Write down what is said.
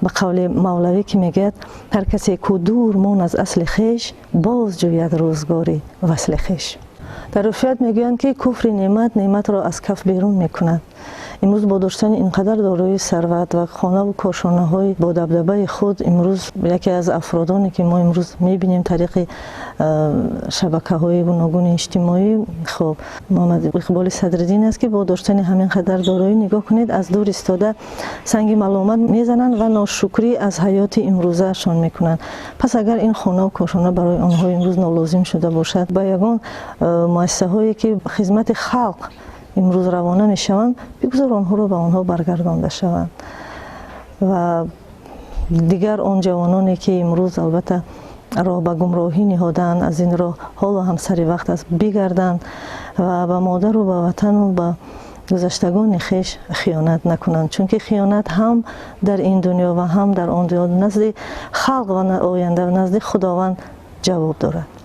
Ба қавли Мавлавӣ, ки мегӯяд: «Ҳар касе ку дур мон аз асли хеш, боз ҷӯяд рӯзгори васли хеш». Дар урфият мегӯянд, ки куфри неъмат неъматро аз каф берун мекунад. Имрӯз бо доштани ин қадар дорои сарват ва хонаву кошонаҳои бо дабдабаи худ, имрӯз яке аз афродоне, ки мо имрӯз мебинем тариқи шабакаҳои гуногуни иҷтимоӣ, хоб, Муҳаммад Иқболи Садриддин аст, ки бо доштани ҳамин қадар дороӣ, нигоҳ кунед, аз дур истода санги маломат мезананд ва ношукрӣ аз ҳаёти имрӯзаашон мекунанд. Пас агар ин хонаву кошона барои онҳо имрӯз нолозим шуда бошад, ба ягон муассисаҳое, ки хизмати халқ имрӯз равона мешаванд, бигузор онҳоро ба онҳо баргардонда шаванд. Ва дигар он ҷавононе, ки имрӯз албатта роҳ ба гумроҳӣ ниҳодаанд, аз ин роҳ ҳоло ҳам сари вақт аст, бигарданд ва ба модару ба ватану ба гузаштагони хеш хиёнат накунанд, чунки хиёнат ҳам дар ин дунё ва ҳам дар он дунё назди халқ ва оянда назди Худованд ҷавоб дорад.